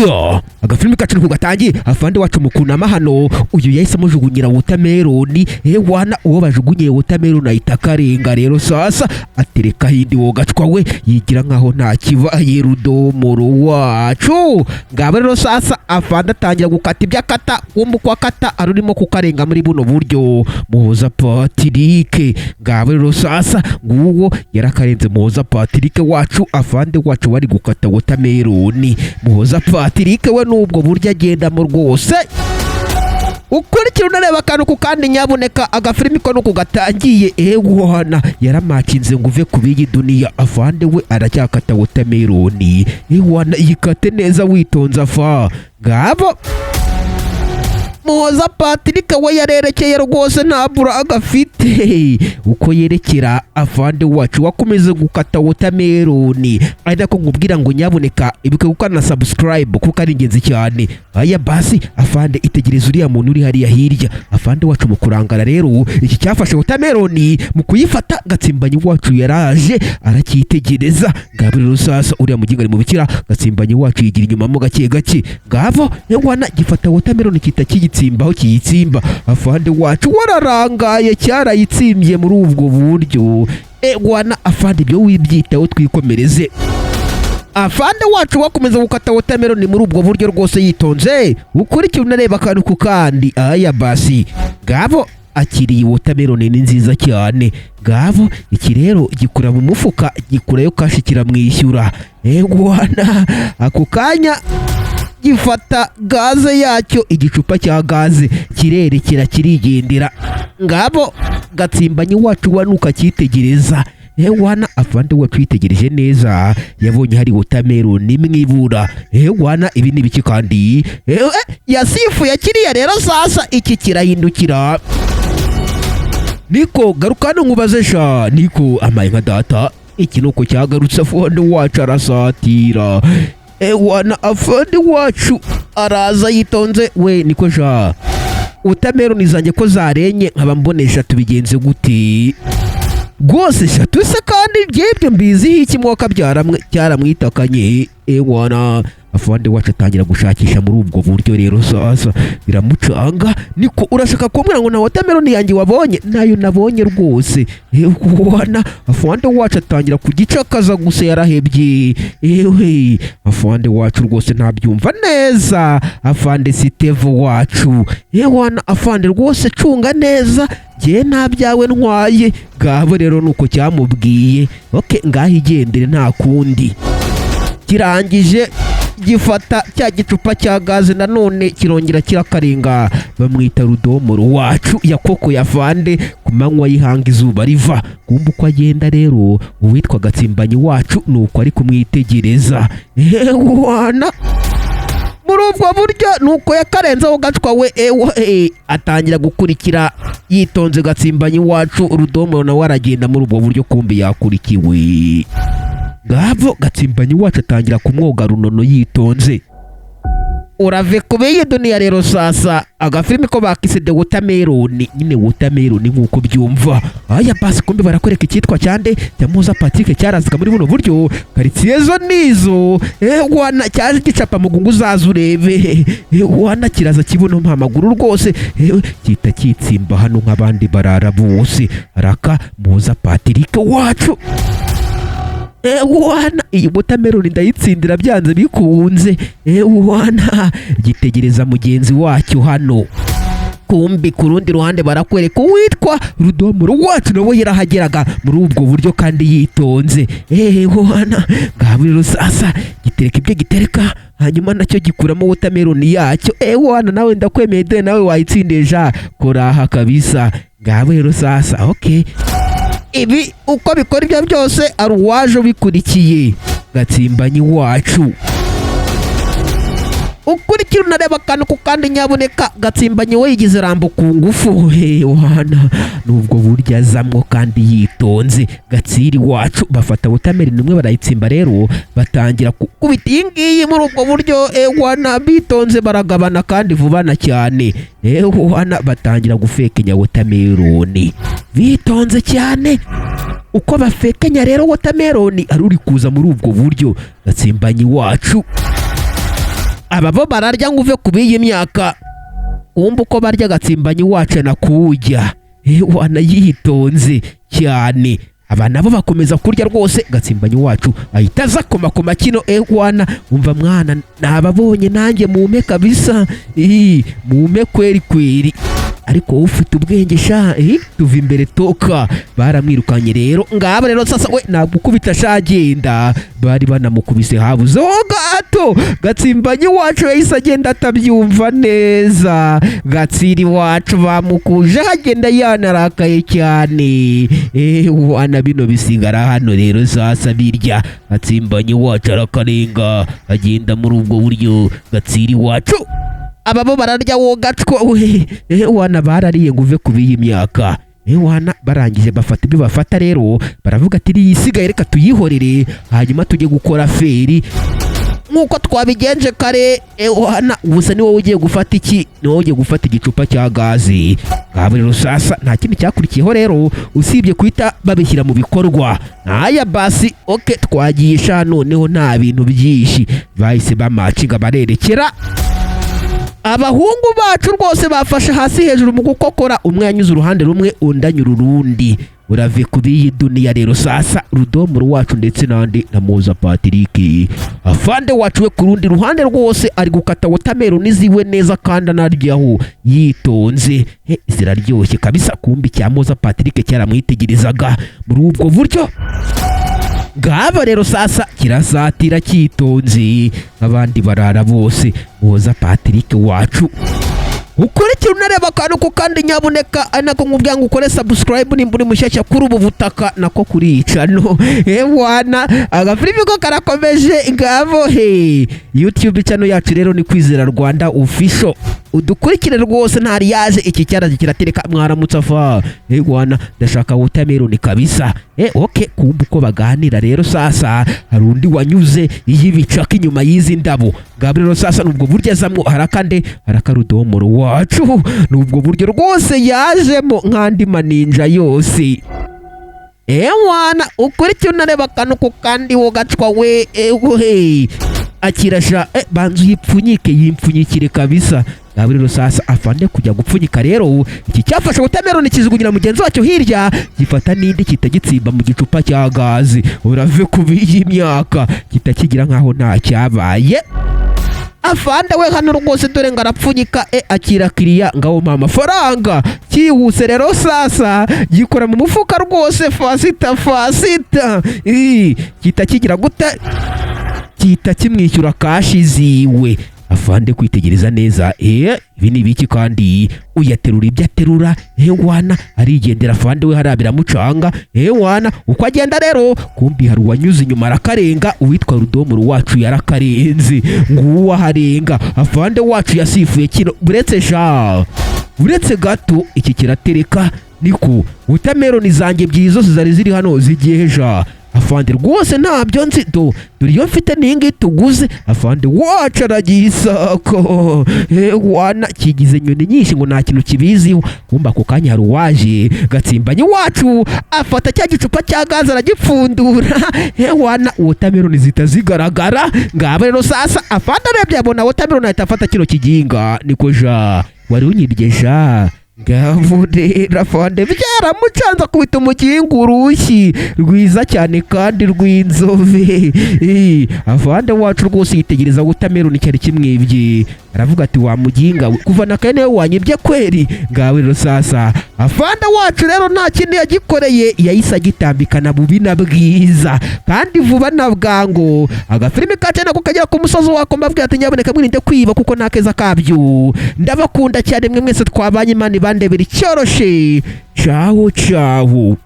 Yeah. Agafilimi kacu niko gatangiye. Afande wacu mukunama hano, uyu yahise amujugunyira watermelon. Wana, uwo bajugunyiye watermelon ahita akarenga. Rero sasa aterekaho indi, wogacwa we yigira nkaho nta kibaye. Rudomoro wacu ngabo rero sasa, afande atangira gukata ibyo akata, wumva uko akata arurimo kukarenga muri buno buryo. Muhoza Patrick ngabo rero sasa, nguwo yarakarenze Muhoza Patrick wacu. Afande wacu wari gukata watermelon, Muhoza Patrick we n'ubwo buryo agendamo rwose. Ukurikira unareba akantu ku kandi, nyabuneka. Agafilimi ko nuko gatangiye. Ewana, yaramakinze ngo uve ku biyi duniya. Afande we aracyakata watermelon. Ewana, yikate neza witonze. Afa ngabo Muhoza Patrick we yarerekeye rwose, nta buraga afite. Uko yerekera, afande wacu wakomeze gukata watermelon, ari nako nkubwira ngo nyabuneka ibuke gukora na subscribe kuko ari ingenzi cyane. Aya basi, afande itegereza uriya muntu uri hariya hirya. Afande wacu mu kurangara rero, iki cyafashe watermelon mu kuyifata, Gatsimbanyi wacu yaraje aracyitegereza. Ngabo rero sasa, uriya muginga ari mu bikira. Gatsimbanyi wacu yigira inyuma mo gake gake. Ngavo wana gifata watermelon kita kigitsimbaho, kiyitsimba. Afande wacu wararangaye, cyarayitsimbye muri ubwo buryo. Wana, afande ibyo wibyitaho, twikomereze. Afande wacu wakomeza gukata watermelon muri ubwo buryo rwose yitonze. Ukurikira unareba akantu ku kandi. Aya basi, ngabo akiriye watermelon, ni nziza cyane. Ngabo iki rero gikura mu mufuka, gikurayo cash, kiramwishyura. Wana, ako kanya gifata gaze yacyo, igicupa cya gaze, kirerekera kirigendera. Ngabo Gatsimbanyi wacu wanuka akitegereza. Ewana, afande wacu yitegereje neza, yabonye hari watermelon imwe ibura. Ewana, ibi ni ibiki kandi? Yasifuye kiriya rero sasa, iki kirahindukira. Niko garuka hano nkubaze sha. Niko amaye nka data, iki nuko cyagarutse. Afande wacu arasatira. Ewana, afande wacu araza yitonze. We niko sha, watermelon zanjye ko zarenye nkaba mbona eshatu, bigenze gute rwose? Eshatu se kandi byebwe mbiziho iki? Mwaka cyaramwitakanye. Ewana, afande wacu atangira gushakisha muri ubwo buryo. Rero sasa biramucanga. Niko urashaka kumbwira ngo na watermelon yanjye wabonye? Nayo nabonye rwose. Ewana, afande wacu atangira kugicakaza gusa, yarahebye. Ewe, afande wacu rwose ntabyumva neza. Afande Sitevo wacu. Ewana, afande rwose cunga neza, njye nta byawe ntwaye. Ngabo rero nuko cyamubwiye. Okay, ngaho igendere, nta kundi. Kirangije gifata cya gicupa cya gaze, nanone kirongera kirakarenga. Bamwita Rudomoro wacu yakoko yavande ku manywa y'ihanga, izuba riva. Kumva uko agenda rero, uwitwa Gatsimbanyi wacu nuko ari kumwitegereza. Ewana, muri ubwo buryo nuko yakarenzeho gacwa we. Ewa atangira gukurikira yitonze Gatsimbanyi wacu. Rudomoro nawe aragenda muri ubwo buryo, kumbi yakurikiwe. Ngavo Gatsimbanyi wacu atangira kumwoga runono yitonze. Urave kubeye duniya. Rero sasa agafilimi ko bakise The Watermelon nyine, watermelon nk'uko byumva. Aya basi, kumbe barakwereka icyitwa cyande cya Muhoza Patrick cyarazika muri buno buryo. Karitsiye zo nizo. Wana, cyaje gicapa mugungu, uzaza urebe. Wana, kiraza kibuno mpa amaguru rwose. Kita kitsimba hano nk'abandi barara bose. Raka Muhoza Patrick wacu. Ewana, iyi watermelon ndayitsindira byanze bikunze. Ewana, gitegereza mugenzi wacyo hano. Kumbi ku rundi ruhande barakwereka uwitwa Rudomoro wacu, nawe yarahageraga muri ubwo buryo kandi yitonze. Ewana, ngabo rero sasa gitereka ibyo gitereka, hanyuma nacyo gikuramo watermelon yacyo. Ewana, nawe ndakwemeye, dore nawe wayitsindisha koraha kabisa. Ngabo rero sasa, okay, ibi uko bikora ibyo byose ari uwaje ubikurikiye, Gatsimbanyi wacu. Ukurikira unareba akantu ku kandi, nyabuneka. Gatsimbanyi we yigize Rambo ku ngufu. Wana, nubwo burya azamwo kandi yitonze. Gatsiri wacu bafata watermelon imwe barayitsimba. Rero batangira gukubita iyi ngiyi muri ubwo buryo. Ewana, bitonze baragabana kandi vuba na cyane. Ewana, batangira gufekenya watermelon bitonze cyane. Uko bafekenya rero watermelon, ari uri kuza muri ubwo buryo, Gatsimbanyi wacu. Aba bo bararya ngo uve ku b'iyi myaka. Wumva uko barya, agatsimbanyi wacu nakujya wanayitonze cyane. Aba nabo bakomeza kurya rwose. Gatsimbanyi wacu ahita aza komakoma kino. Ewana, umva mwana, nababonye nanjye, mume kabisa. Ii, mume kweri kweri, ariko wowe ufite ubwenge sha. Tuva imbere, toka. Baramwirukanye rero. Ngaba rero sasa, we nagukubita sha, agenda. Bari banamukubise, habuzeho gato. Gatsimbanyi wacu yahise agenda atabyumva neza. Gatsiri wacu bamukuje, agenda yanarakaye cyane. Wana, bino bisigara hano rero sasa birya. Gatsimbanyi wacu arakarenga, agenda muri ubwo buryo. Gatsiri wacu, aba bo bararya wo gacwa we. Wana, barariye ngo uve ku b'iyi myaka. Wana, barangije bafata ibyo bafata rero, baravuga ati: "Iriya isigaye reka tuyihorere, hanyuma tujye gukora feri nk'uko twabigenje kare." Wana, gusa ni wowe ugiye gufata iki? Ni wowe ugiye gufata igicupa cya gazi. Ngabo rero sasa, nta kindi cyakurikiyeho rero usibye guhita babishyira mu bikorwa. Aya basi, okay, twagiye sha. Noneho nta bintu byinshi, bahise bamacinga barerekera. Abahungu bacu rwose bafashe hasi hejuru mu gukokora. Umwe yanyuze uruhande rumwe, undi anyura urundi. Urave ku b'iyi duniya rero sasa, Rudomoro wacu ndetse n'andi na Muza Patrick. Afande wacu we ku rundi ruhande rwose ari gukata watermelon ziwe neza kandi anaryaho yitonze. He, ziraryoshye kabisa. Kumbi cya Muza Patrick cyaramwitegerezaga muri ubwo buryo. Ngaba rero sasa kirasatira cyitonze nk'abandi barara bose. Muhoza Patrick wacu, ukurikira unareba akantu ku kandi, nyabuneka, ari nako nkubwira ngo ukore subscribe nimba uri mushyashya kuri ubu butaka, nako kurica no. Ewana, agafilimi ko karakomeje. Ngabo he, YouTube channel yacu rero ni Kwizera Rwanda Official, udukurikire rwose. Ntari yaje iki cyaraje kiratereka. Mwaramutse afa. Ewana, ndashaka watermelon kabisa. Okay, kumva uko baganira rero sasa, hari undi wanyuze iy'ibicaka inyuma y'izi ndabo. Ngabo rero sasa, nubwo buryo azamwo harakande harakarudomoro wacu, nubwo buryo rwose yajemo nk'andi maninja yose. Ewana, ukurikire unareba akantu ku kandi wo gacwa we. Ewe, akirasha. Banza uyipfunyike, yimpfunyikire kabisa. Ngabo rero sasa, afande kujya gupfunyika rero, iki cyafashe watermelon kijugunyira mugenzi wacyo hirya, gifata n'indi kitagitsimba mu gicupa cya gazi. Urave ku b'iyi myaka, kitakigira nkaho nta cyabaye. Afande we hano rwose dore ngo arapfunyika. Akira kiriya, ngaho mpa amafaranga cyihuse. Rero sasa gikora mu mufuka rwose, faster faster. Ii, kita kigira gute? Kita kimwishyura cash ziwe. Afande kwitegereza neza, ibi ni ibiki? Kandi uyaterura ibyo aterura. Wana, arigendera. Afande we hariya biramucanga. Wana, uko agenda rero, kumbi hari uwanyuze inyuma arakarenga. Uwitwa Rudomoro wacu yarakarenze, nguwo aharenga. Afande wacu yasifuye kino. Buretse sha, uretse gato, iki kiratereka. Niko, watermelon zanjye ebyiri zose zari ziri hano zigiye sha? Afande rwose ntabyo nzi, do dore iyo mfite niyi ngiyi tuguze. Afande wacu aragiye isoko. Wana, kigize inyoni nyinshi ngo nta kintu kibiziho. Kumba ako kanya hari uwaje. Gatsimbanyi wacu afata cya gicupa cya gaze aragipfundura. Wana, watermelon zihita zigaragara. Ngaba rero sasa, afande arebye abona watermelon, ahita afata kino kiginga. Niko ja, wari unyibye ja? Ngabo rero, afande byaramucanze, akubita umukingo urushyi rwiza cyane kandi rw'inzobe. Afande wacu rwose yitegereza watermelon cyari kimwibye, aravuga ati: "Wa muginga we, kuva na kane wanyibye kweri." Ngawe rero sasa, afande wacu rero nta kindi yagikoreye, yahise agitambikana bubi na bwiza kandi vuba na bwangu. Agafilimi kacu nako kagera ku musozi wako. Mbabwira ati: "Nyaboneka mwirinde kwiba kuko nta keza kabyo." Ndabakunda cyane mwe mwese twabanye. Imana ibandebera icyoroshe. Cawo cawo.